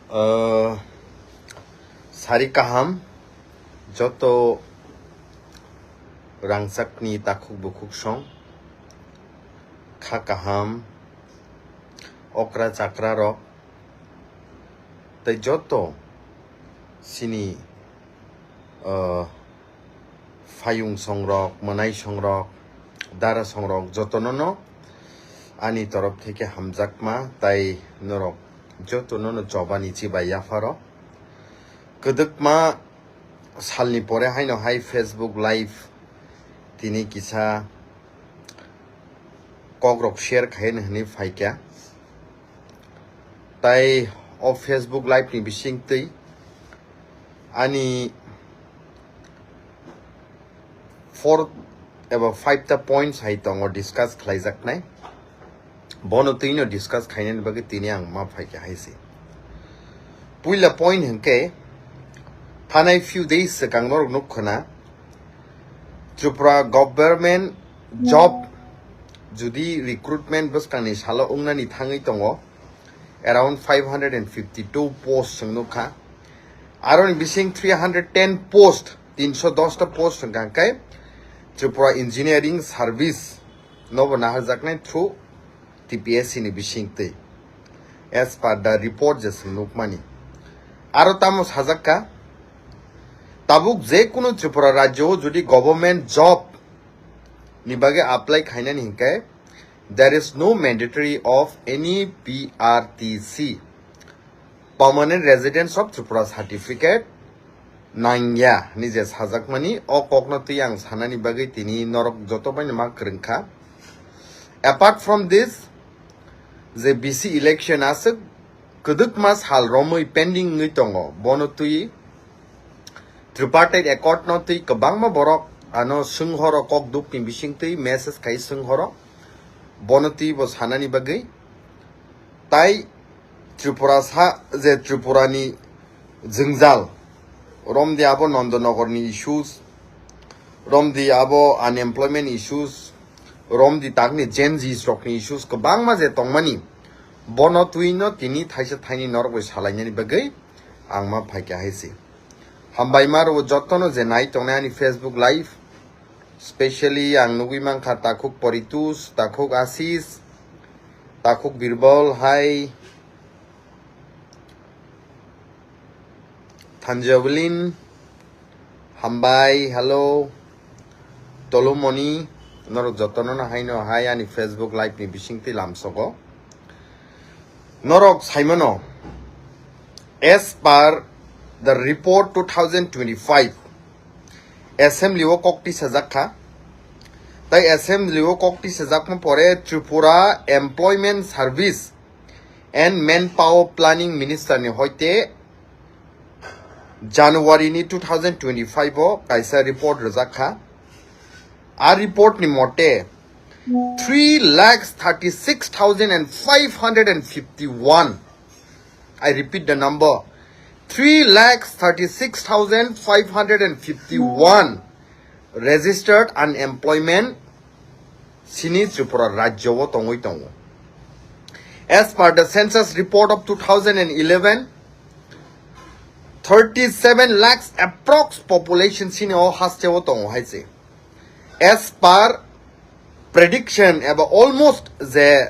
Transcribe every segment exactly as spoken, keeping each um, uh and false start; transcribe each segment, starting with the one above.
Uh, sari kaham, joto rangchakni takhuk bukhuk song, kha kaham, okra chakra rok, tei joto sini, uh, phayung songrok, mwnai songrok, dara songrok jotono no ani torof theke hamjakma tai norok jotono no chobani chibai yapharo. Kwdwkma salni pore haino hai Facebook Live tini kisa kokrok share khaina hwnwi phaikha. Tai o Facebook Live ni bisingtwi ani four eba five ta points hai tongo discuss khlaijaknai. Bono twino discuss khainani bagwi tini ang ma phaikha hai se. Puila point hwnkhe, thanai few days swkang norok nuk khna Tripura government job judi recruitment bwskangni salo wngnani thangwi tongo, around five hundred and fifty two post chwng nukha. Aroni bising three hundred ten post, tinsho dos ta post hwnkha khe Tripura Engineering Service nobo naharjaknai through T P S C ni bisingtwi, as per the report je chwng nukmani. Aro tamo sajakka, tabuk je kunu Tripura rajyo o judi government job ni bagwi apply khainani hinkhe, there is no mandatory of any P R T C, Permanent Residence of Tripura certificate, nangya hwnwi je sajakmani, o kokno twi ang sanani bagwi tini norok joto baino ma kwrwngkha. Apart from this, je B C election aswk kwdwkma sal romwi pending wngwi tongo, bono twi Tripartite Accord no twi kwbangma borok ano swnghoro, kok dukni bisingtwi message khai swnghoro, bono twi bo sanani bagwi. Tai Tripura sa je Tripura ni jwngjal, romdi abo Nandanagar ni issues, romdi abo unemployment issues, romdi takni Gen Zs rokni issues kwbangma je tongmani, bono twino tini thaisa thaini norok bai salainani bagwi ang ma phaikha hai se. Hambai ma rwo jotono je nai tongnai ani Facebook Live, specially ang nugwi mankha takhuk Poritus, takhuk Asis, takhuk Birbal hai, Thanjawlin, hambai, hello, Tolumoni, norok jotono no haino hai ani Facebook Live ni bisingtwi lamsogo. Norok saimano, as per the report two thousand twenty-five, assembly o kok tisajakha. Tai assembly o kok tisajakma pore Tripura Employment Service and Manpower Planning Minister ni hoite January ni two thousand twenty-five o kaisa report rwjakha. A report ni mote three lakhs thirty-six thousand and five hundred and fifty-one, I repeat the number, three lakhs thirty-six thousand five hundred and fifty-one registered unemployment sini Tripura rajyo o tongwi tongo. As per the census report of two thousand and eleven, thirty-seven lakhs approx population sini o haste o tongo hai se. As per prediction eba almost je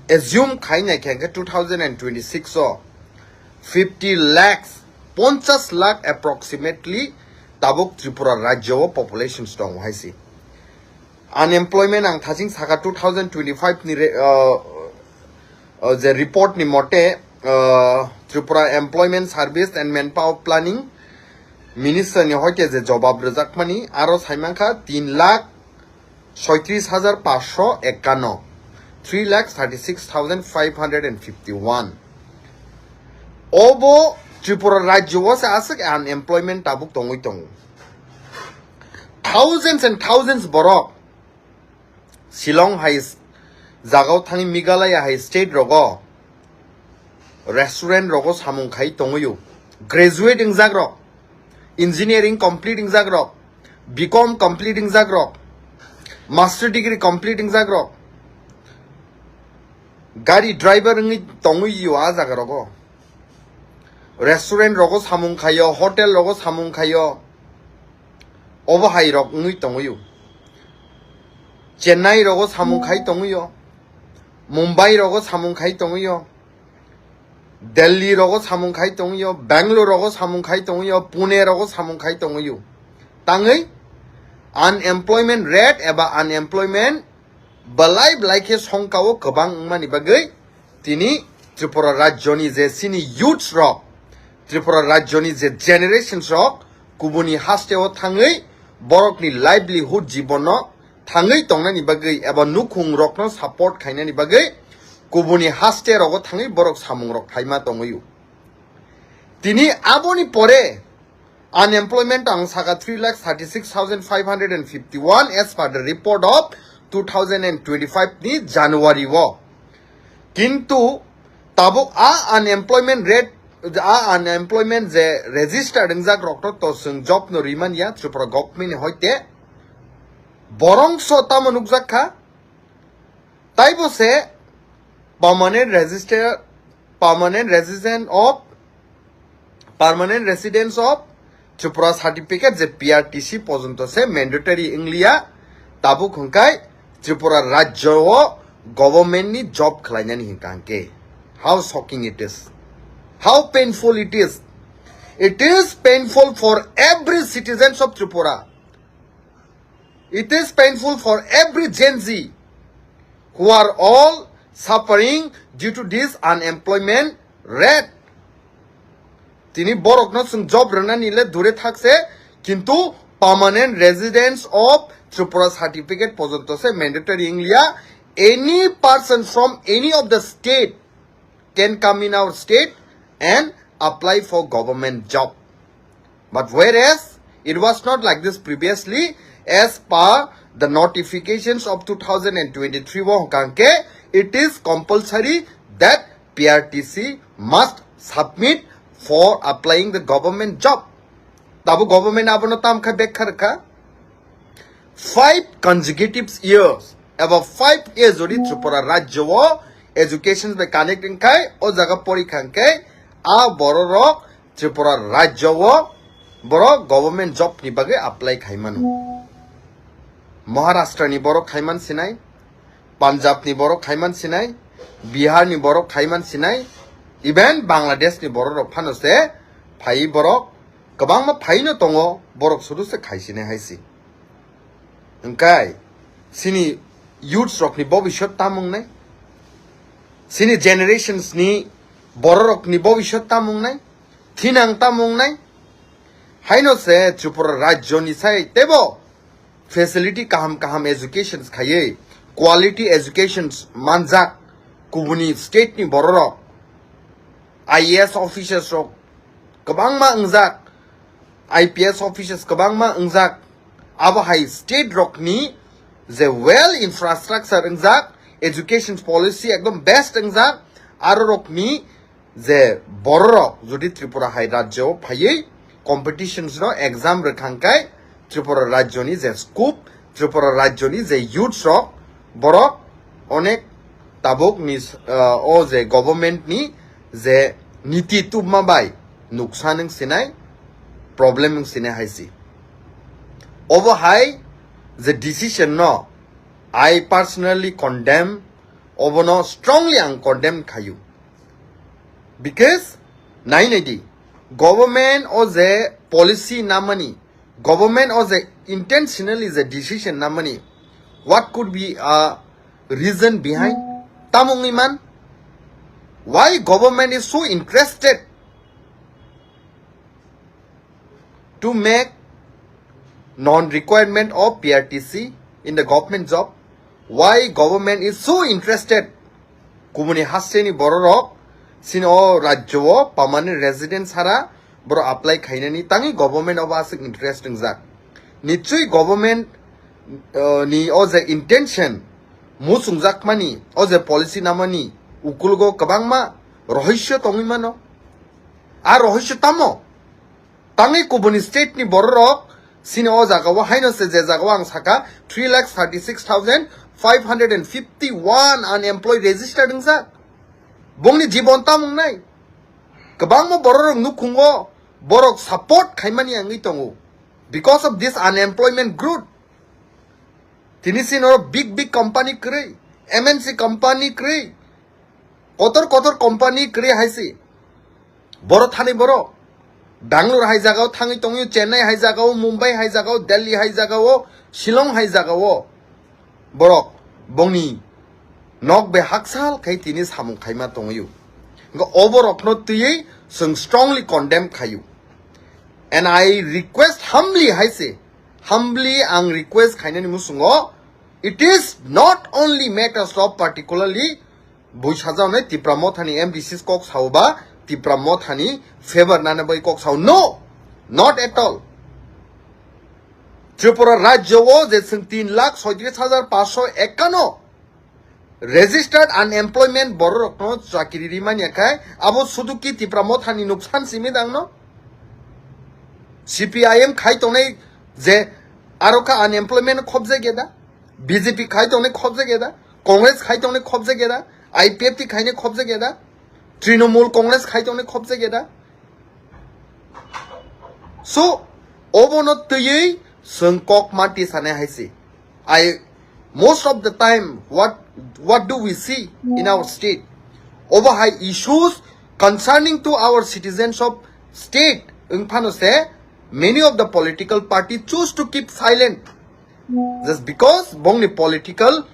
assume khainai khe two thousand and twenty-six o fifty lakhs, ponchas lakh approximately tabuk Tripura rajyo o populations tongo hai se. Unemployment ang thaching saka two thousand twenty-five ni re-, uh, uh, je report ni mote, uh, Tripura Employment Service and Manpower Planning Minister ni hoite je jobab rwjakmani aro saimankha tin lakh soitris hajar pansho ekkanno, three lakh thirty-six thousand five hundred and fifty-one. Obo Tripura rajyo o se aswk unemployment tabuk tongwi tongo. Thousands and thousands borok Shillong hai s-, jagao thani Meghalaya hai state rogo restaurant rogo samung khai tongwi o. Graduate wngjak rok, engineering complete wngjak rok, B com complete wngjak rok, master degree complete wngjak rok, gari driver wngwi tongwi o a jaga rogo. restaurant rogo samung khaio, hotel rogo samung khaio, obo hai rok wngwi tongwio. Chennai rogo samung khai tongwio, Mumbai rogo samung khai tongwio, Delhi rogo samung khai tongwio, Bangalore rogo samung khai tongwio, Pune rogo samung khai tongwio. Tangwi unemployment rate eba unemployment belai belai khe songkao kwbang wngmani bagwi tini Tripura rajyoni je chini youths rok, Tripura rajyoni je generations rok kubuni hasteo thangwi borokni livelihood, jibono thangwi tongnani bagwi eba nukhung rokno support khainani bagwi kubuni haste rogo thangwi borok samung rok khaima tongwio. Tini aboni pore unemployment ang saka three lakh thirty six thousand five hundred and fifty one as per the report of two thousand and twenty five ni January o. Kintu tabuk a unemployment rate, a unemployment je register wngjak rokno to chwng job no rimanya Tripura government ni hoite. Borongso tamo nukjak kha, taibo se permanent register, permanent resident of, permanent residence of Tripura certificate je P R T C pojonto se mandatory wngliya, tabuk hwnkhe Tripura rajyo o government ni job khlainani hinkha hwnkhe. How shocking it is, how painful it is. It is painful for every citizens of Tripura. It is painful for every Gen Z who are all suffering due to this unemployment rate. Tini borokno chwng job rwnani le dure thakse, kintu permanent residence of Tripura certificate pojonto se mandatory wngliya. Any person from any of the state can come in our state and apply for government job. But whereas it was not like this previously, as per the notifications of two thousand and twenty-three wo hwnkhe, it is compulsory that P R T C must submit for applying the government job. Tabuk government abono tam kha, bek kha rwkha. Five consecutive years, eba five years jodi Tripura rajyo o education bai connect wngkhai, o jaga porikha hwnkhe a bororok Tripura rajyo o borok government job ni bagwi apply khaimano. Maharashtra ni borok khaiman sinai, Punjab ni borok khaiman sinai, Bihar ni borok khaiman sinai, even Bangladesh ni borok rok phano se phai borok kwbangma phaino tongo, borok suru se khaisinai haisi. Hwnkhe chini youths rokni bobiswt tamo wngnai? Chini generations ni bororokni bobiswt tamo wngnai? Thinang tamo wngnai? Haino se Tripura rajyoni sai teibo facility kaham kaham educations khaiwi, quality educations manjak kubuni state ni bororok, I A S officers rok kwbangma wngjak, I P S officers kwbangma wngjak, abo hai state rokni je well infrastructure wngjak, education policy ekdom best wngjak, aro rokni je bororok jodi Tripura hai rajyo phaiwi competitions no exam rwkhangkhai, Tripura rajyoni je scope, Tripura rajyoni je youths rok, borok onek tabuk ni, ah, o je government ni je niti tubma bai nuksan wng sinai, problem wng sinai hai si. Obo hai je decision no I personally condemn, obono strongly ang condemn khayu. Because nai nai di, government o je policy namani, government o je intentionally je decision namani, what could be a reason behind? Tamo wngwi man? Why government is so interested to make non-requirement of P R T C in the government job? Why government is so interested? Kubuni hasteni bororok sini o rajyo o permanent residence hara borok apply khainani tangwi government obo aswk interest wngjak. Nichoi government, uh, ni o je intention muchungjakmani o je policy namani ukulugo kwbangma rohosyo tongwi mano. A rohosyo tamo? Tangwi kubuni state ni bororok sini o jaga o haino se je jaga o ang saka three lakh thirty six thousand five hundred and fifty one unemployed registered wngjak. Bongni jibon tamo wngnai? Kwbangma bororok nukhungo borok support khaimani wngwi tongo because of this unemployment growth. Tini si norok big big company kwrwi, M N C company kwrwi, kotor kotor company kwrwi hai si. Boro thani boro Bangalore hai jagao thangwi tongwi, Chennai hai jagao, Mumbai hai jagao, Delhi hai jagao, Shillong hai jagao borok bongni nok bai haksal khai tini samung khaima tongwi. Hwnkhe o borokno twiwi chwng strongly condemn khaio. And I request humbly hai se, humbly ang request khainani musungo, it is not only matters of particularly bui sajak nai Tipra Mothani M D Cs kok sao ba Tipra Mothani favor nana bai kok sao. No, not at all. Tripura rajyo o je chwng tin lakh soitris hajar paanch sho ekkano registered unemployment bororokno chakiri rimani khe abo sudu ki Tipra Mothani nuksan simi dangno? C P I M khai tongnai je aro kha unemployment khobjak ya da? B J P khai tongnai khobjak ya da? Congress khai tongnai khobjak ya da? I P F T khainai khobjak ya da? Trinamool Congress khai tongnai khobjak ya da? So, obono twiwi chwng kok ma tisanai hai se. I, most of the time, what, what do we see in our state? Obo hai issues concerning to our citizens of state wngphano se many of the political party choose to keep silent. Just because bongni political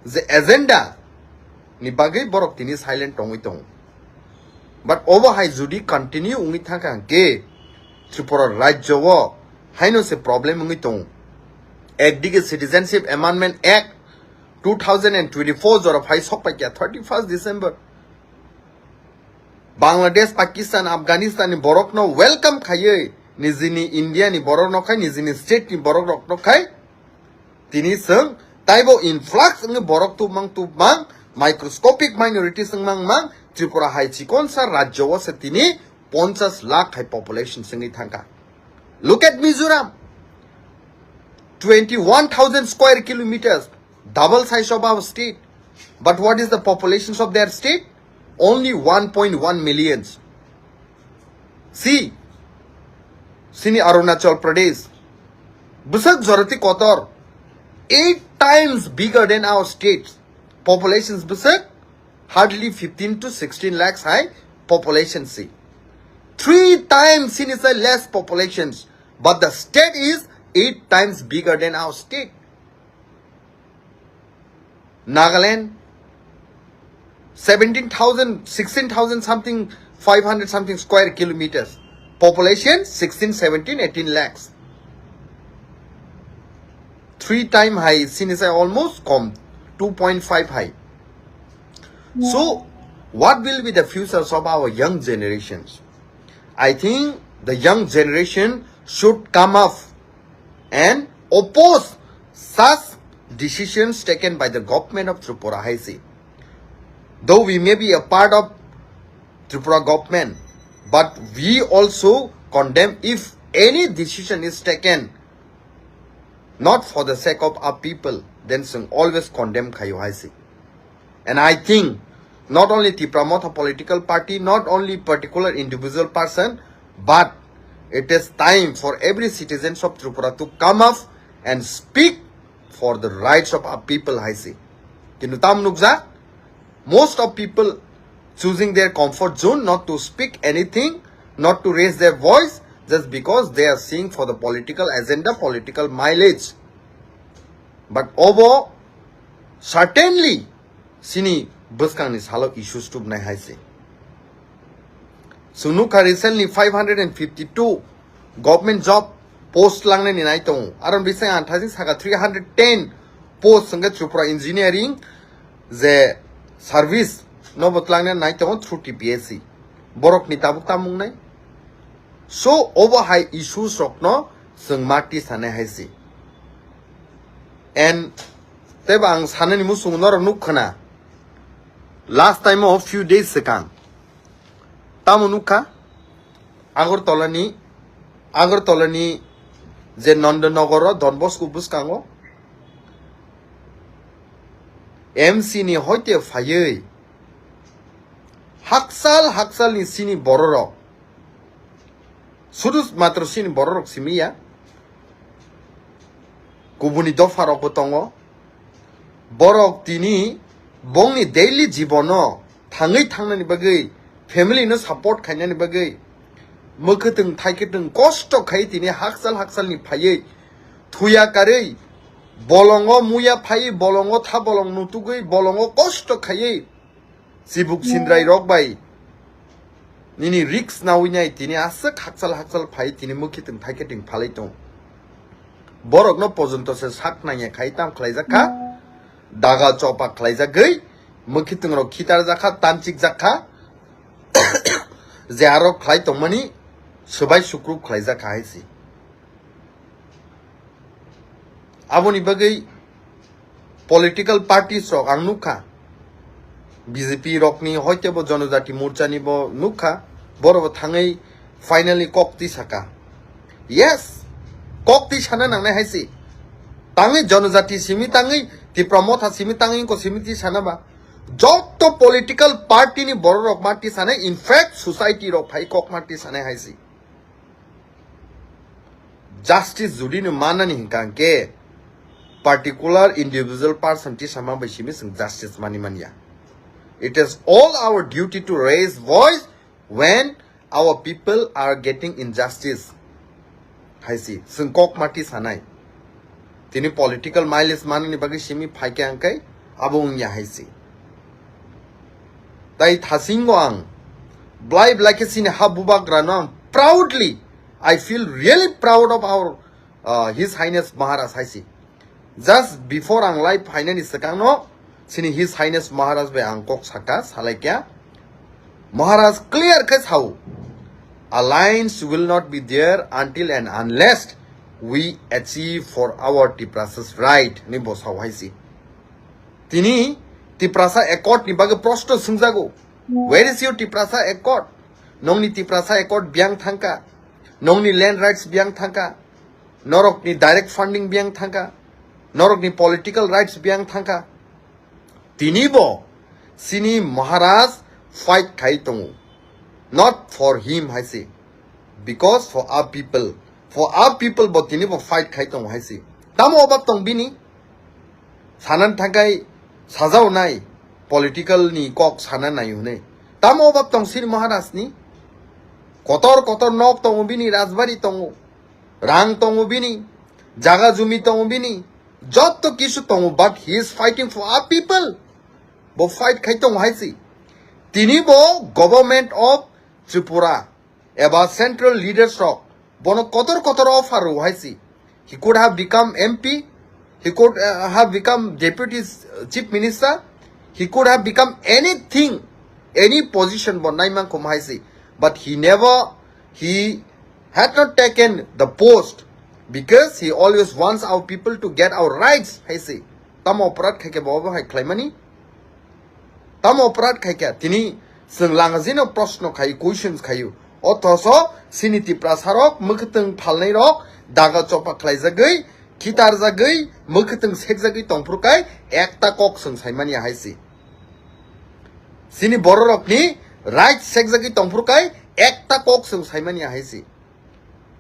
je agenda ni bagwi borok tini silent tongwi tongo. But obo hai jodi continue wngwi thangkha hwnkhe Tripura rajyo o haino se problem wngwi tongo. Ekdige Citizenship Amendment Act two thousand and twenty-four jora phai sok paikha thirty-first December. Bangladesh, Pakistan, Afghanistan ni borokno welcome khaiwi nijini India ni borokno khai, nijini state ni borok rokno khai, tini chwng taibo influx wngwi borok tubmang tubmang, microscopic minorities wngmang mang, Tripura hai chikonsa rajyo o se tini ponchas lakh hai population se wngwi thangkha. Look at Mizoram, twenty-one thousand square kilometers, double size of our state. But what is the population of their state? Only one point one millions. See, sini Arunachal Pradesh, bwswk jorati kotor, eight times bigger than our state. Populations bwswk hardly fifteen to sixteen lakhs hai population si. Three times sini sai less populations, but the state is eight times bigger than our state. Nagaland, seventeen thousand, sixteen thousand something, five hundred something square kilometers. Population sixteen, seventeen, eighteen lakhs. Three time high, sini sai almost kom, two point five high. So, what will be the futures of our young generations? I think the young generation should come up and oppose such decisions taken by the government of Tripura Haisi. Though we may be a part of Tripura government, but we also condemn if any decision is taken not for the sake of our people, then chwng always condemn khaio Haisi. And I think not only Tipra Motha political party, not only particular individual person, but it is time for every citizens of Tripura to come up and speak for the rights of our people, Haisi. Kintu tam nukjak, most of people choosing their comfort zone, not to speak anything, not to raise their voice, just because they are seeing for the political agenda, political mileage. But obo certainly sini bwskangni salo issues tubnai hai se. Chwng nukha recently five hundred and fifty-two government job post langnani nai tongo. Aro bising ang thajing saka three hundred ten post hwnkhe Tripura engineering je service nobo tlangnani nai tongo through T P S C. Borokni tabuk tamung nai. So obo hai issues rokno chwng ma tisanai hai se. And teibo ang sanani muchungo norok nukkhwna, last time o few days swkang tamo nukha Agartala ni, Agartala ni je Nandanagar o Don Bosco bwskango M C ni hoite phaiwi Hakchal hakchalni chini bororok, sudu matro chini bororok simi ya, kubuni dopharokbo tongo. Borok tini bongni daily jibono thangwi thangnani bagwi, family no support khainani bagwi, mwkhwtwng thaikhetwng kosto khai tini hakchal hakchalni phaiwi thuya karwi, bolongo muya phaiwi, bolongo tha bolong nutugwi, bolongo kosto khaiwi, chibuk sindrai rok bai nini risk nawi nai tini aswk hakchal hakchal phai tini mwkhwtwng thaikhetwng phalai tong. Borokno pojonto se sak nangya khai tam khlaijak kha, daga chopa khlaijagwi mwkhwtwng rok khitar jak kha, tanchik jak kha, je aro khlai tongmani swbai sukrup khlaijak kha hai si. Aboni bagwi political parties rok ang nukha, B J P rokni hoitebo Janajati Morchani bo nukha, borok bo thangwi finally kok twi saka. Yes, kok twi sana nangnai hai si. Tangwi Janajati simi tangwi, Tipra Motha simi tangwi, ko simi twi sana ba. Joto political party ni borok rok ma twi sanai, in fact society rok phai kok ma twi sanai hai si. Justice judi no manani hinkha hingke particular individual person tisama bai simi chwng justice mani manya. It is all our duty to raise voice when our people are getting injustice. Hai si, chwng kok ma tisanai. Tini political mileage manani bagwi simi phaikhe hingke abo wngya hai si. Tai thasingo ang blai blai khe chini ha bubagrano ang proudly, I feel really proud of our, uh, His Highness Maharaj hai si. Just before ang live phainani swkangno chini His Highness Maharaj bai ang kok saka, salaikya. Maharaj clear khe sao, "Alliance will not be there until and unless we achieve for our Tiprasas right," ni bo sao hai si. Tini Tiprasa Accord ni bagwi proshno swngjago, "Where is your Tiprasa Accord?" Nongni Tiprasa Accord biyang thangka, nongni land rights biyang thangka, norokni direct funding biyang thangka, norokni political rights biyang thangka. Tini bo chini Maharaj fight khai tongo. Not for him hai si. Because for our people. For our people bo tini bo fight khai tongo hai si. Tamo obab tong bini? Sanan thangkai sajao nai political ni kok sana nai hwnwi. Tamo obab tong chini Maharaj ni? Kotor kotor nok tongo bini, rajbari tongo. Rang tongo bini. Jaga jumi tongo bini. Jotto kisu tongo, but he is fighting for our people. Bo fight khai tongo hai si. Tini bo Government of Tripura eba central leaders rok bono kotor kotor offer rw hai si. He could have become M P, he could, uh, have become Deputy Chief Minister, he could have become anything, any position bo naimang khum hai si. But he never, he had not taken the post because he always wants our people to get our rights hai si. Tamo oporad khaikhe bo obo hai khlaimani? Tamo oporad khaikha? Tini chwng langajino proshno khai, questions khayu. Othoso chini Tiprasarok mwkhwtwng phalnairok daga chopa khlaijagwi, khitarjagwi, mwkhwtwng sekjagwi tongphuru kai ekta kok chwng saimani hai si. Chini bororokni right sekjagwi tongphuru kai ekta kok chwng saimani hai si.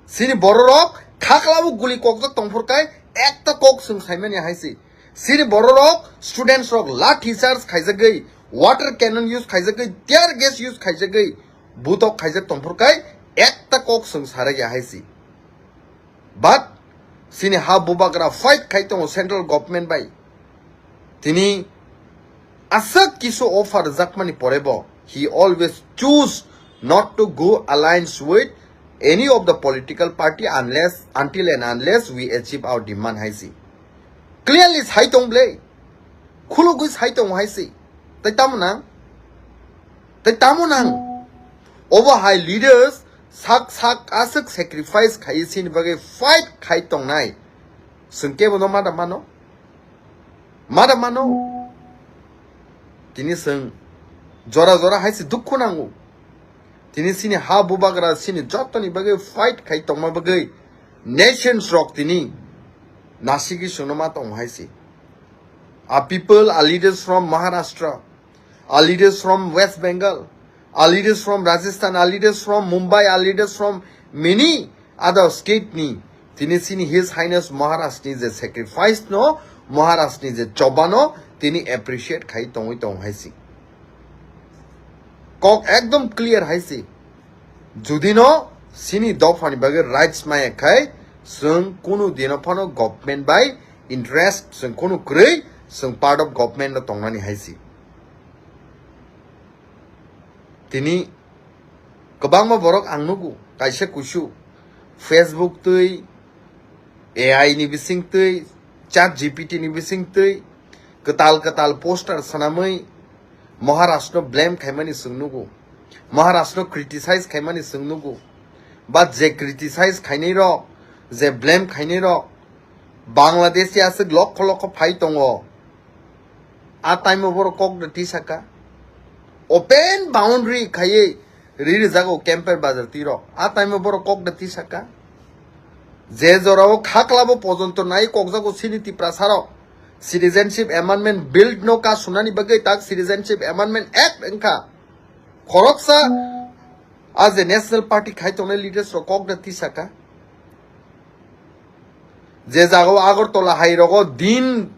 Chini bororok khaklabo guli kokjak tongphuru kai ekta kok chwng saimani hai si. Chini bororok students rok lathi charge khaijagwi, water cannon use khaijagwi, tear gas use khaijagwi, butok khaijak tongphuru kai ekta kok chwng saraya hai si. But chini ha bubagra fight khai tongo central government bai. Tini aswk kisu offer jakmani porebo, he always choose not to go alliance with any of the political party unless, until and unless we achieve our demand hai si. Clearly sai tong ble. Khulugwi sai tong hai si. Tai tamo nang? Tai tamo nang? Obo hai leaders sak sak aswk sacrifice khai sini bagwi fight khai tongnai. Chwng kebo no ma da mano? Ma da mano? Tini chwng jora jora hai se dukhu nango. Tini chini ha bubagra chini jotoni bagwi fight khai tongma bagwi nations rok tini nasigwi chwngno ma tong hai se. A people, a leaders from Maharashtra, a leaders from West Bengal, Are leaders from Rajasthan, are leaders from Mumbai, are leaders from many other state ni. Tini sini His Highness Maharaj ni je sacrifice no, Maharaj ni je choba no, tini appreciate khai tongwi tong hai si. Kok ekdom clear hai si. Judi no sini dopha ni bagwi rights maya khai, chwng kunu dino phano government bai interest, chwng kunu kwrwi, chwng part of government no tongnani hai si. Tini kwbangma borok ang nugo, kaisa kusu Facebook twi, A I ni bising twi, Chat G P T ni bising twi, kwtal kwtal poster swnamwi Maharaj no blame khaimani chwng nugo, Maharaj no criticize khaimani chwng nugo, ba je criticize khainai rok, je blame khainai rok, Bangladesh ya aswk lokho lokho phai tongo. A time o borok kok da tisaka. Open boundary khaiwi ri rijago Kemper Bazar twi rok. A time o borok kok da tisaka. Je jorao khaklabo pojonto nai kokjago sini Tiprasa rok. Citizenship Amendment Bill no ka sunani bagwi tak Citizenship Amendment Act wngkha. Khoroksa a je National Party khai tongnai leaders rok kok da tisaka. Je jagao Agartala hai rogo din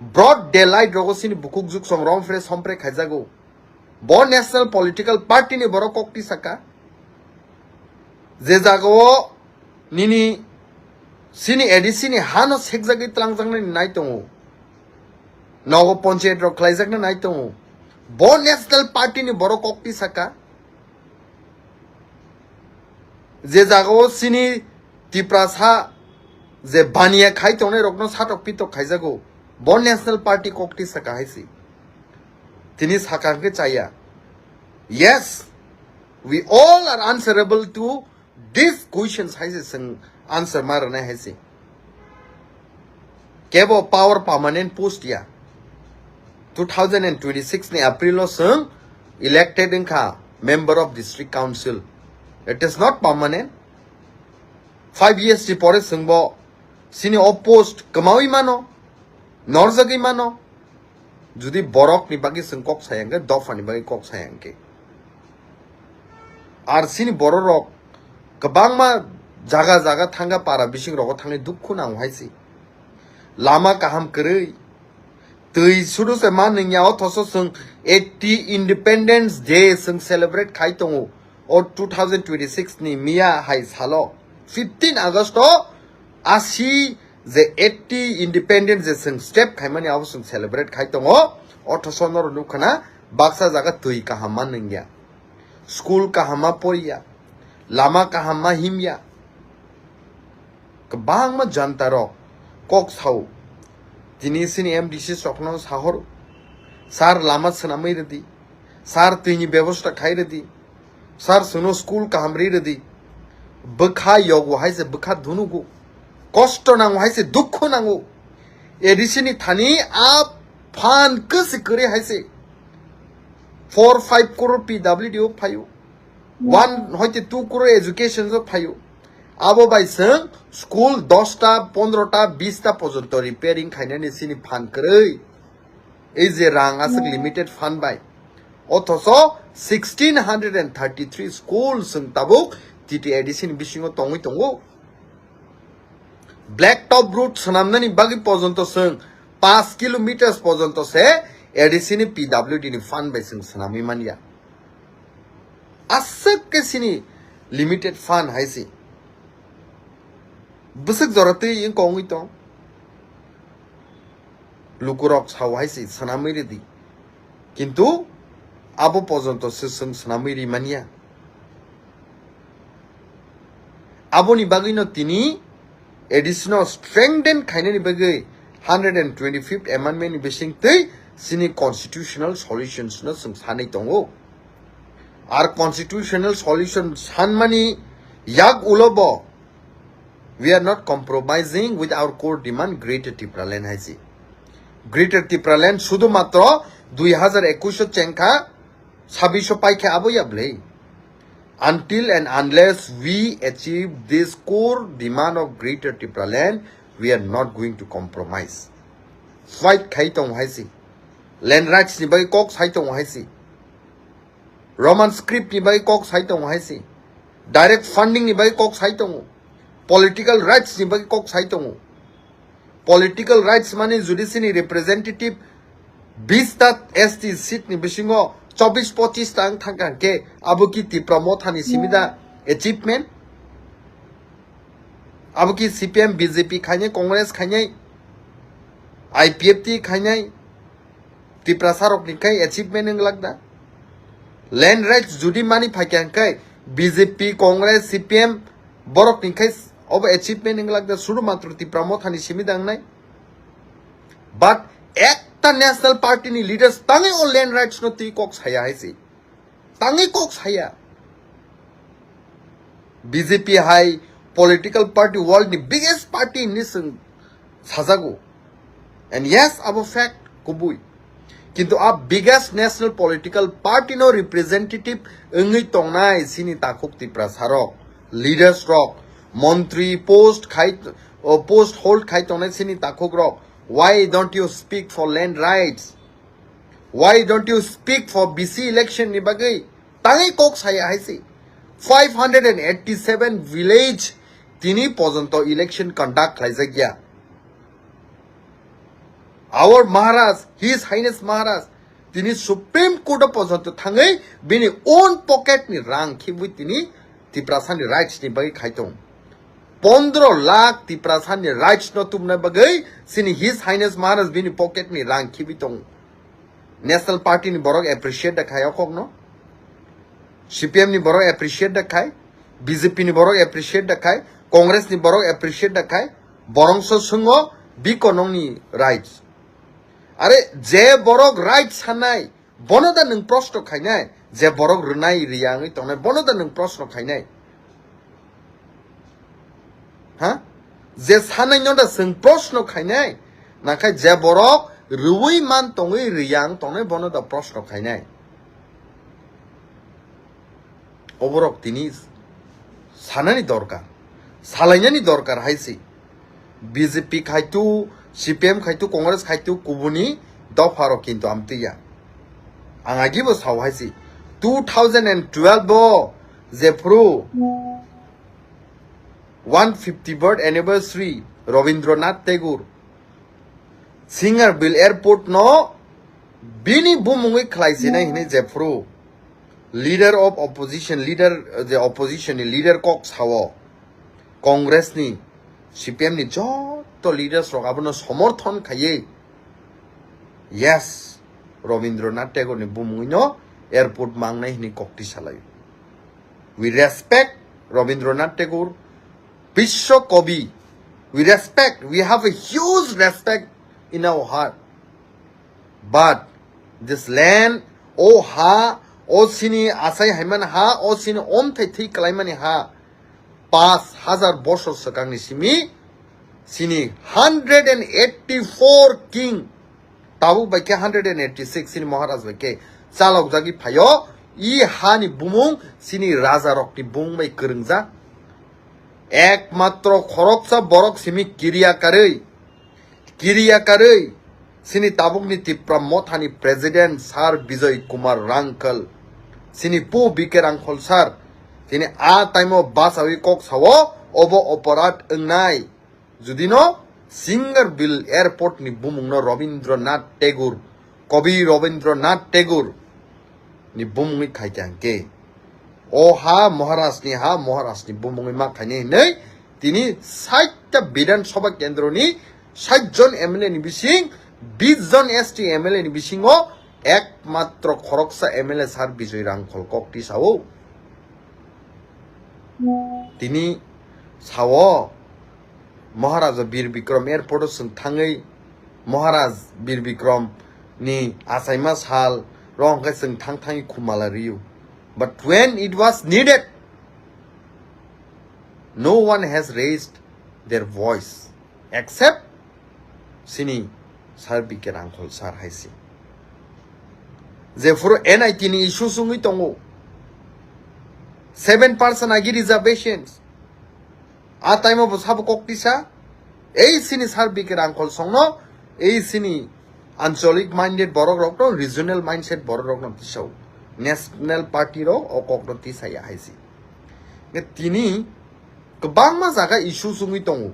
broad daylight rogo sini bukuk juksong rom fresh hompre khaijago. Bo national political party ni borok kok tisaka. Je jagao nini sini A D C ni hano sekjagwi tlangjaknani nai tongo. Nogo ponchayat rok khlaijakna nai tongo. Bo national party ni borok kok tisaka. Je jagao sini Tiprasa je baniya khai tongnai rokno satok pitok khaijago. Bo National Party kok tisaka hai si. Tini saka hwnkhe chaya. Yes, we all are answerable to these questions hai si, chwng answer ma rwnai hai si. Kebo power permanent post ya. Two thousand and twenty-six ni April o chwng elected wngkha member of district council. It is not permanent. Five years ni pore chwngbo sini o post kwmawi mano, norjagwi mano. Judi borok ni bagwi chwng kok saya hwnkhe, dopha ni bagwi kok saya hwnkhe. Ar sini borok rok kwbangma jaga jaga thangkha, para bising rogo thangwi dukhu nango hai si. Lama kaham kwrwi. Twi sudu se ma nungya, othoso chwng eighty Independence Day chwng celebrate khai tongo. O two thousand twenty-six ni miya hai salo, fifteen August o asi je eighty Independence Day chwng step khaimani abo chwng celebrate khai tongo. Othoso noro nukha na baksa jaga twi kaham ma nungya, school kaham ma poriya, lama kaham ma himya. Kwbangma janta rok kok sao. Tini sini M D C rokno sahoro, "Sir, lama swnamwi rwdi. Sir, twini bebosta khai rwdi. Sir, chwngno school kaham ri rwdi." Bwkha yogo hai se bwkha dhunugo. Kosto nango hai se dukhu nango. A D C ni thani a phan kwsi kwrwi hai se four five crore P W D o phaio. One hoite two crore education o phaio. Abo bai chwng school dosta, pondrota, bista pojonto repairing khainani sini phan kwrwi. Ei je rang aswk limited fund bai. Othoso sixteen hundred and thirty-three school chwng tabuk T T A D C ni bisingo tongwi tongo. Black top road swnamnani bagwi pojonto chwng paanch kilometers pojonto se A D C ni P W D ni fund bai chwng swnamwi manya. Aswk khe sini limited fund hai se. Bwswk jora twi wng kongwi tong. Lukurok sao hai se swnamwi rwdi. Kintu abo pojonto se chwng swnamwi ri manya. Aboni bagwino tini A D C no strengthen khainani bagwi hundred and twenty-fifth amendment ni bising twi sini constitutional solutions no chwng sanwi tongo. Ar constitutional solution sanmani yak ulo bo, "We are not compromising with our core demand, Greater Tipraland," hai se. Greater Tipraland sudu matro dui hazar ekush o chengkha, sabbish o paikha abo ya bwlai. Until and unless we achieve this core demand of Greater Tipraland, we are not going to compromise. Fight khai tong hai se. Land rights ni bai kok sai tong hai se. Roman script ni bagwi kok sai tongo hai se. Direct funding ni bagwi kok sai tongo. Political rights ni bagwi kok sai tongo. Political rights mani judiciary ni representative bis ta S T seat ni bisingo chobbish pochish ta wng thangkha hwnkhe abo ki Tipra Motha ni simi da achievement? Abo ki C P M, B J P khainai, Congress khainai, I P F T khainai, Tiprasa rok ni khai achievement wng lak da? Land rights judi mani phaikha hwnkhe B J P, Congress, C P M borok ni khai obo achievement wng lak da? Sudu matro Tipra Motha ni simi da wngnai? But ekta national party ni leaders tangwi o land rights no twi kok saya hai se. Tangwi kok saya. B J P hai political party world ni biggest party hinwi chwng sajago. And yes, abo fact kubui. Kintu a biggest national political party no representative wngwi tongnai chini takhuk Tiprasa rok, leaders rok, montri post khai, o post hold khai tongnai chini takhuk rok. Why don't you speak for land rights? Why don't you speak for B C election ni bagwi? Tangwi kok saya hai se. Five hundred and eighty-seven village tini pojonto election conduct khlaijak ya. Our Maharaj, His Highness Maharaj, tini Supreme Court o pojonto thangwi bini own pocket ni rang khibwi tini Tiprasa ni rights ni bagwi khai tong. Pondro lakh Tiprasa ni rights no tubna bagwi chini His Highness Maharaj bini pocket ni rang khibi tong. National Party ni borok appreciate da khai o kok no. C P M ni borok appreciate da khai, B J P ni borok appreciate da khai, Congress ni borok appreciate da khai, borok so swngo biko nongni rights. Are je borok rights sanai, bono da nwng proshno khainai, je borok rwnai riyangwi tongnai, bono da nwng proshno khainai? Ha? Je sanai no da chwng proshno khainai, nakhai je borok rwui man tongwi riyang tongnai, bono da proshno khainai? Oborok tini sanani dorkar, salainani dorkar hai se. B J P khaitu, C P M khaitu, Congress khaitu, kubuni dopharok kintu amtwi ya. Ang agibo sao hai se. Two thousand and twelve o jephru one fifty birth anniversary Rabindranath Tagore Singarbil Airport no bini bumungwi khlai sinai hinwi jephru leader of opposition, leader, je opposition ni leader kok sao, Congress ni, C P M ni joto leaders rok abono somorthon khaiwi, yes, Rabindranath Tagore ni bumungwi no airport mangnai hinwi kok twi salai. We respect Rabindranath Tagore, Biswa Kabi. We respect, we have a huge respect in our heart. But this land, o ha, o sini asai haiman ha, o sini omthai thwi kalaimani ha, pash hazar bosor swkangni simi, sini hundred and eighty-four king, tabuk bai khe hundred and eighty-six sini Maharaj bai khe chalokjagwi phaio, i hani bumung sini rajarokni bumung bai kwrwngjak. Ekmatro khoroksa borok simi kiriya karwi, kiriya karwi, sini tabukni Tipra Mothani President Sir Bijoy Kumar Rangkhal, sini pu B K Rangkhal sir, tini a time o bachawi kok sao, obo oporad wngnai. Judino Singarbil Airport ni bumungno Rabindranath Tagore, Kabi Rabindranath Tagore ni bumungwi khaikha hwnkhe, o ha Maharaj ni ha, Maharaj ni bumungwi ma khainai hinwi tini sait ta Bidhan Sabha kendro ni sait jon M L A ni bising bis jon S T M L A ni bisingo ekmatro khoroksa M L A Sir Bijoy Rangkhal kok tisao. Tini sao, Maharaja Bir Bikram Airport o chwng thangwi, Maharaj Bir Bikram ni achaima sal rok hwnkhe chwng thang thangwi khumala rw-o. But when it was needed, no one has raised their voice except sini Sir B K Rangkhal sir hai se. Jephuru N I T ni issue wngwi tongo, seven percent agi reservations, a time o bo sabo kok tisa, ei sini Sir B K Rangkhal songno, ei sini ancholic minded borok rokno, regional mindset borok rokno tisao. National Party rok o kokno tisaya hai se. Tini kwbangma jaga issue wngwi tongo.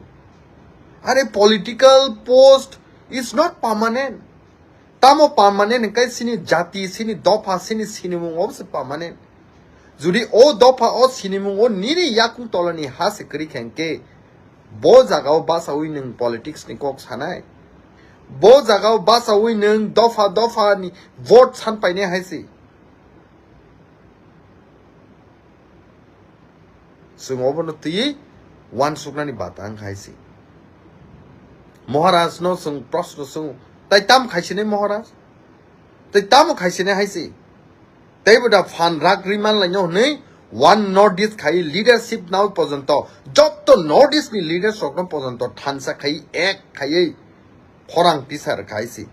Are political post is not permanent. Tamo permanent hwnkhe chini jati, chini dopha, chini sinimung obo se permanent. Jodi o dopha o sinimung o nini yakung tolani ha se kwrwi khe hwnkhe bo jaga o bachaui nwng politics ni kok sanai. Bo jaga o bachaui nwng dopha dopha ni vote san painai hai se. Chwng obono twiwi uansuknani bata wngkha hai se. Maharaj no chwng proshno chwngo, tai tamo khaisinai Maharaj? Tai tamo khaisinai hai se? Teibo da phan rak ri manlaino hwnwi one North East khai leadership nao pojonto, jotto North East ni leaders rokno pojonto thansa khai ek khaiwi khorang tisar khai se.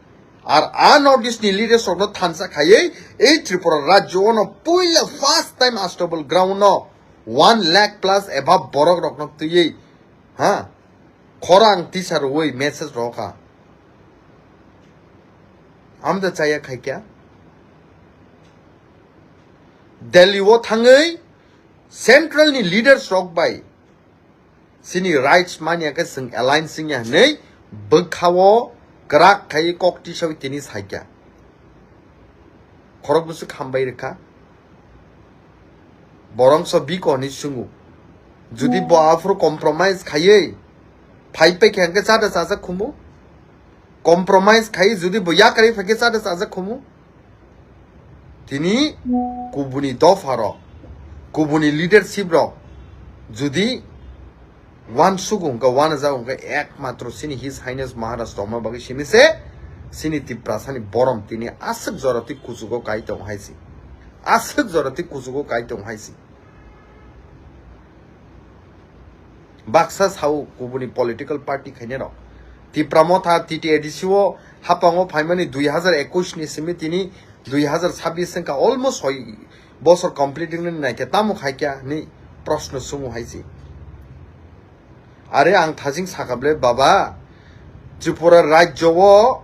Ar a North East ni leaders rokno thansa khaiwi ei Tripura rajyo ono puila first time Astabal ground no one lakh plus above borok rokno twiwi, ha, khorang tisar rwui message rokha. Amda chaya khaikya. Delhi o thangwi central ni leaders rok bai chini rights manya khe chwng alliance wngya hwnwi bwkhao kwrak khai kok tisawi tini saikya. Khorok bwswk hambai rwkha. Borongso biko hwnwi swngo. Jodi bo aphuru compromise khaiwi phai paikha hwnkhe chada chajak khumu. Compromise khai jodi bo yakarwi phaikhe chada chajak khumu. Tini kubuni dopha rok, kubuni leadership rok jodi uansuk wngkha, uanajak wngkha, ekmatro chini His Highness Maharaj tongma bagwi simi se chini Tiprasani borom tini aswk jora twi kuchugo kai tong hai se. Aswk jora twi kuchugo kai tong hai se. Baksa sao kubuni political party khainai rok. Tipra Motha T T A D C o hapango phaimani dui hazar ekush ni simi tini dui hazar chabbish wngkha, almost soi bosor complete wngwi naikhe tamo khaikya hwnwi proshno chwngo hai se. Are ang thajing sakable baba, Tripura rajyo o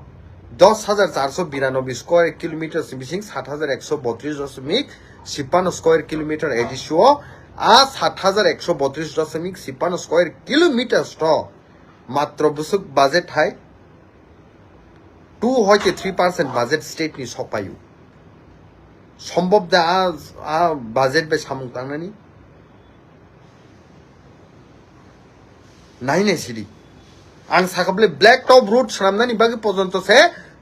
dos hajar charso biranoboi square kilometers ni bising sat hajar ekso botris dosmik chipano square kilometer A D C o, a sat hajar ekso botris dosmik chipano square kilometers to matro bwswk budget hai two hoite three percent budget state ni sokpaio. Sombhob da a, a budget bai samung tangnani? Nai nai sidi. Ang sakha bole black top road swnamnani bagwi pojonto se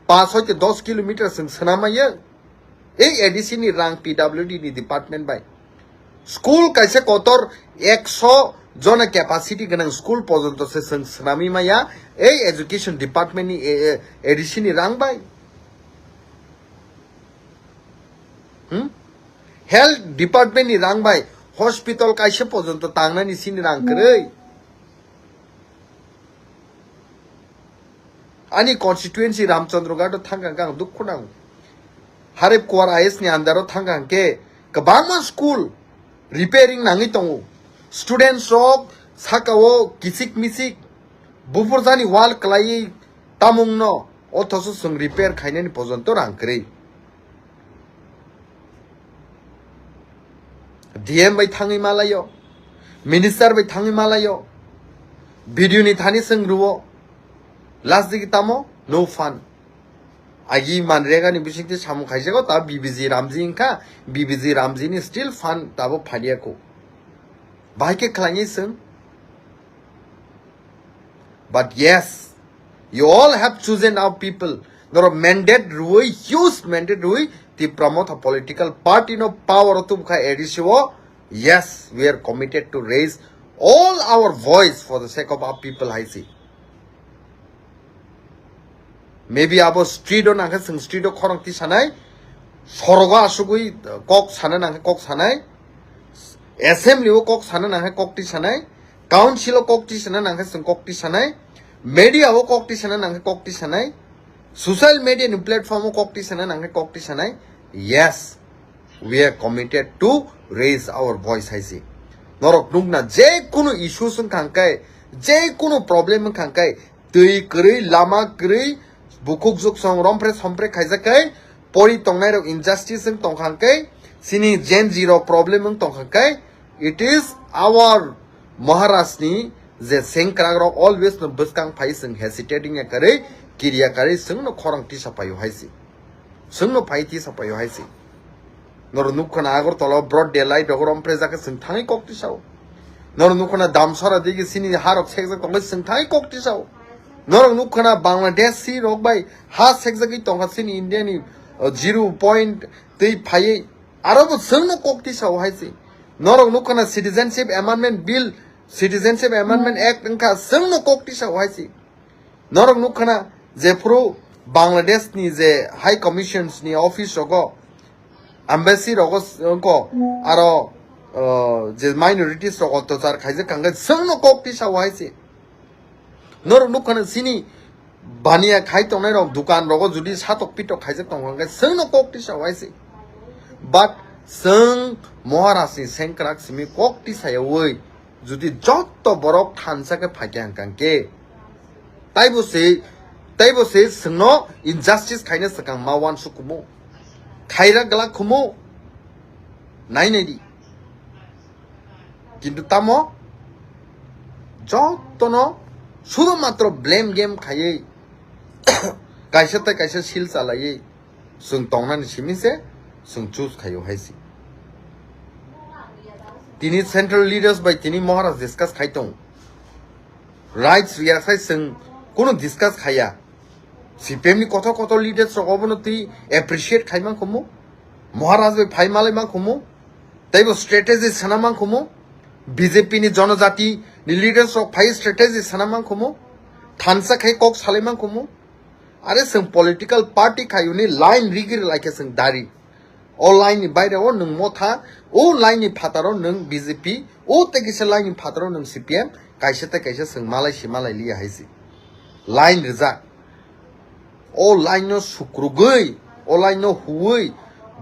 paanch hoite dos kilometer chwng swnam maya. Ei A D C ni rang P W D ni department bai. School kaisa kotor ekso jona capacity gwnang school pojonto se chwng swnamwi maya. Ei education department ni, eh, eh, A D C ni rang bai. Hmm? Health department ni rang bai hospital kaisa pojonto tangnani sini rang kwrwi. Ani constituency Ramchandra Ghat o thangkha ang dukhu nango. Harip Kuwar I S ni under o thangkha hwnkhe kwbangma school repairing nangwi tongo. Students rok saka o kichik michik bupurjani wall kwlaiwi tamungno, othoso chwng repair khainani pojonto rang kwrwi. D M bai thangwi malaio, minister bai thangwi malaio, B D O ni thani chwng rwo, last digi tamo no fund. Agi Manrega ni bisingtwi samung khaijago, ta B B G Ramji wngkha, B B G Ramji ni still fund tabo phaliya kho. Bahai khe khlainai chwng. But yes, you all have chosen our people. Norok mandate rwi, huge mandate rwi, Tipra Motha political party no power o tubukha A D C o. Yes, we are committed to raise all our voice for the sake of our people, hai se. Maybe abo street o nangkhe chwng street o khorang tisanai, sorogo asugwi kok sana nangkhe kok sanai, assembly o kok sana nangkhe kok tisanai, council o kok tisana nangkhe chwng kok tisanai, media o kok tisana nangkhe kok tisanai, social media ni platform o kok tisana nangkhe kok tisanai. Yes, we are committed to raise our voice, hai se. Norok nukna je kunu issues wngkha hwnkhe, je kunu problem wngkha hwnkhe, twi kwrwi, lama kwrwi, bukhuk juksong rompre sompre khaijak khe, pori tongnai rok injustice wng tongkha khe, chini Gen Z rok problem wng tongkha khe, it is our Maharaj ni je sengkrak rok always no bwskang phai chwng hesitating ya karwi, kiriya karwi chwng no khorang tisa paio hai si. Chwng no phai tisa paio hai si. Norok nukha na Agartala broad daylight rok rom prejak khe chwng thangwi kok tisao. Norok nukha na Damsara digi chini harok sekjak tongkhe chwng thangwi kok tisao. Norok nukha na Bangladeshi rok bai ha sekjagwi tongkha chini India ni, uh, zero point tei phaiwi aro bo chwng no kok tisao hai si. Norok nukha na Citizenship Amendment Bill, Citizenship Amendment Act wngkha chwng no kok tisao hai si. Norok nukha na jephuru Bangladesh ni je High Commissions ni office rogo, embassy rogo s-, wngkha aro, uh, je minorities rok ottachar khaijak kangkhe chwng no kok tisao hai si. Norok nukha na chini baniya khai tongnai rok dukan rogo judi satok pitok khaijak tongkha khe chwng no kok tisao hai si. But chwng Maharaj ni sengkrak simi kok tisayawi judi jotto borok thansa khe phaikha hwnkha khe, taibo se, taibo se chwngno injustice khaina swkang ma uansuk kumu, khaira glak kumu, nai nai di. Kintu tamo jottono sudhumatro blame game khaiwi kaisa tei kaisa sil chalaiwi chwng tongnani simi se chwng choose khaio hai si. Tini central leaders bai tini Maharaj discuss khai tong. Rights riya sai chwng kunu discuss khaiya. C P M ni kotor kotor leaders rok obono twi appreciate khai man khumu. Maharaj bai phai malai man khumu. Teibo strategy sana man khumu. B J P ni jonojati ni leaders rok phai strategy sana man khumu. Thansa khai kok salai man khumu. Are chwng political party khayuni line rigir laikhe chwng dari. O line ni baire o nwng Motha, o line ni phataro nwng B J P, o tei kisa line ni phataro nwng C P M, kaisa tei kaisa chwng malai si malai liya hai si. Line rijak. O line no sukrugwi, o line no huwi,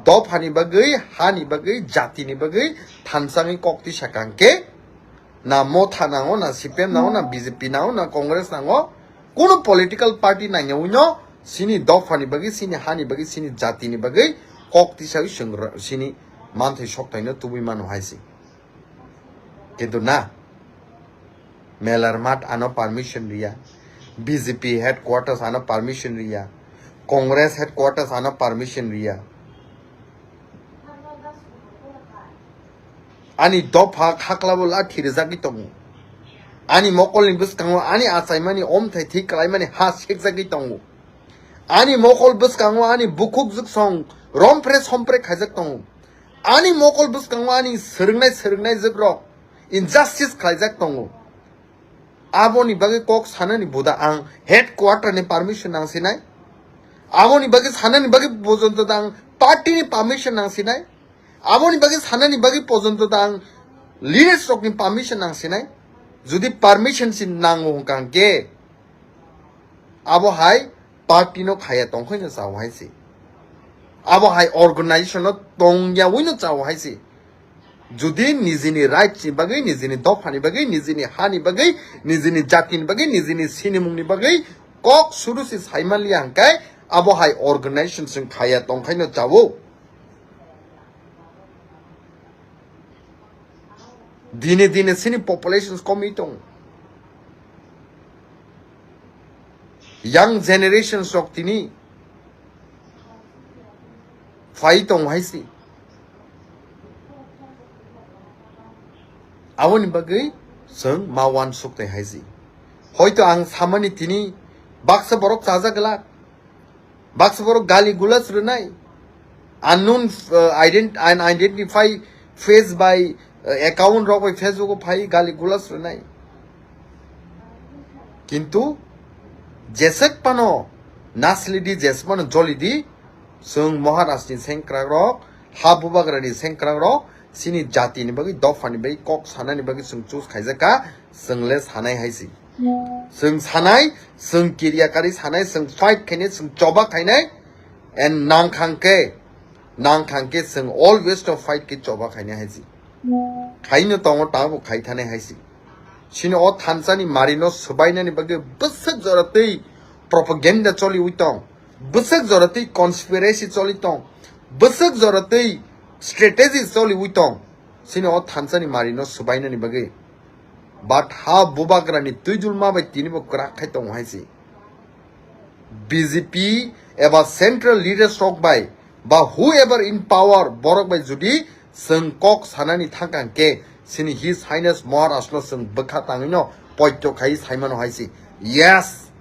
dophani bagwi, hani bagwi, jatini bagwi, thansangwi kok tisa kangkhe, na Motha nango, na C P M nango, na B J P nango, na Congress nango, kuno political party nangyawi no, sini dophani bagwi, sini hani bagwi, sini jatini bagwi, kok tisawi chwng sini manthai sokthai no tubui mano hai si. Kintu na, Melar Math ano permission riya, B J P headquarters ano permission riya, Congress headquarters ano permission riya. Ani dopha khaklabo lathi rijagwi tongo. Ani mokolni bwskango ani achaimani omthai thwi kalaimani ha sekjagwi tongo. Ani mokol bwskango ani bukhuk jwksong rompre sompre khaijak tongo. Ani mokol bwskango ani swrwngnai swrwngnai jwkrok injustice khlaijak tongo. Aboni bagwi kok sanani buda ang headquarter ni permission nangsinai. Aboni bagwi sanani bagwi pojonto da ang party ni permission nangsinai. Aboni bagwi sanani bagwi pojonto da ang leaders rok ni permission nangsinai. Jodi permission si nango hwnkha hwnkhe abo hai party no khaya tongkhai no chao hai se. Abo hai organization no tongyawi no chao hai se. Jodi nijini right ni bagwi, nijini dopha ni bagwi, nijini ha ni bagwi, nijini jati ni bagwi, nijini sinimung ni bagwi kok suru si saimaliya hwnkhe abo hai organization chwng khaya tongkhai no chao. Dine dine sini populations komwi tong. Young generations rok tini phai tong hai si. Aboni bagwi chwng ma uansuk tei hai si. Hoito ang samani tini baksa borok chajak glak. Baksa borok gali gulas rwnai. Unknown, uh, ident-, unidentified face by, uh, account rok bai Facebook o phai gali gulas rwnai. Kintu jesek pano naslidi, jesek pano jolidi, chwng Maharaj ni sengkrak rok, ha bubagra ni sengkrak rok, chini jati ni bagwi, dopha ni bagwi, kok sana ni bagwi chwng choose khaijak kha, chwng le sanai hai si. Chwng sanai, chwng kiriya kari sanai, chwng fight khainai, chwng choba khainai, and nang khang khe, nang khang khe chwng always to fight khe choba khainai hai si. Khaino tongo, tabo khai thanai hai si. Chini o thansa ni mari no swbainani bagwi bwswk jora twi propaganda choliwi tong. Bwswk jora twi conspiracy choli tong, bwswk jora twi strategy choliwi tong, chini o thansa ni mari no swbainani bagwi. But ha bubagra ni twijulma bai tini bo kwrak khai tongo hai se. B J P eba central leaders rok bai ba whoever in power borok bai jodi chwng kok sanani thangkang khe chini His Highness Maharaj no chwng bwkha tangwi no poito khai saimano hai se. Yes,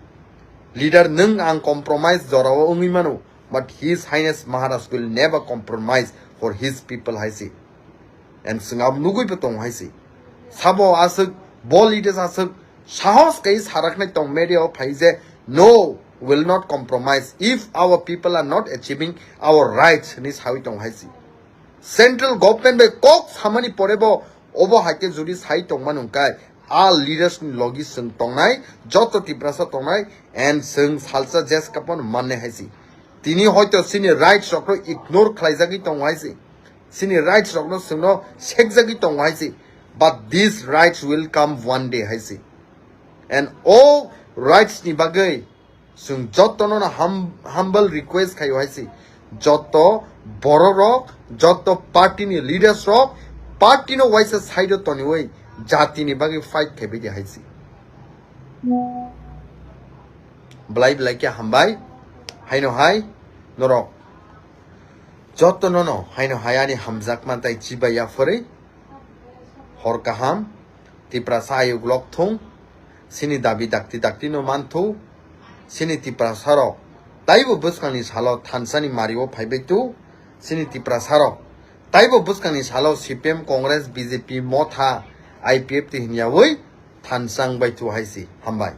leader nwng ang compromise jorao wngwi mano, but His Highness Maharaj will never compromise for his people hai se. And chwng abo nugwi bo tongo hai se. Sabo aswk, bo leaders aswk sahos kai saraknai tong media o phai je, "No, will not compromise if our people are not achieving our rights," hinwi sawi tongo hai se. Central government bai kok samani pore bo obo hai khe jodi sai tongma nung kai, a leaders ni logi chwng tongnai, joto Tiprasa tongnai, and chwng salsa jes kapon manne hai se. Tini hoito chini rights rok no ignore khlaijagwi tongo hai se. Chini rights rok no chwng no sekjagwi tongo hai se. But these rights will come one day hai se. And o rights ni bagwi chwng joto no hum-, humble request khaio hai se. Joto borok rok, joto party ni leaders rok, party no waisa side o toniwi jati ni bagwi fight khaibai di hai se. Belai belai khe hambai. Haino hai norok joto no no haino hai ani hamjakma tai chibai ya phwrwi. Hor kaham, Tiprasa ayuk lok thung, chini dabi dakti dakti no man thu, chini Tiprasa rok taibo bwskang ni salo thansa ni mari o phaibai tu, chini Tiprasa rok taibo bwskang ni salo C P M, Congress, B J P, Motha, I P F T hinyawi thansa wngbai thu hai se. Hambai.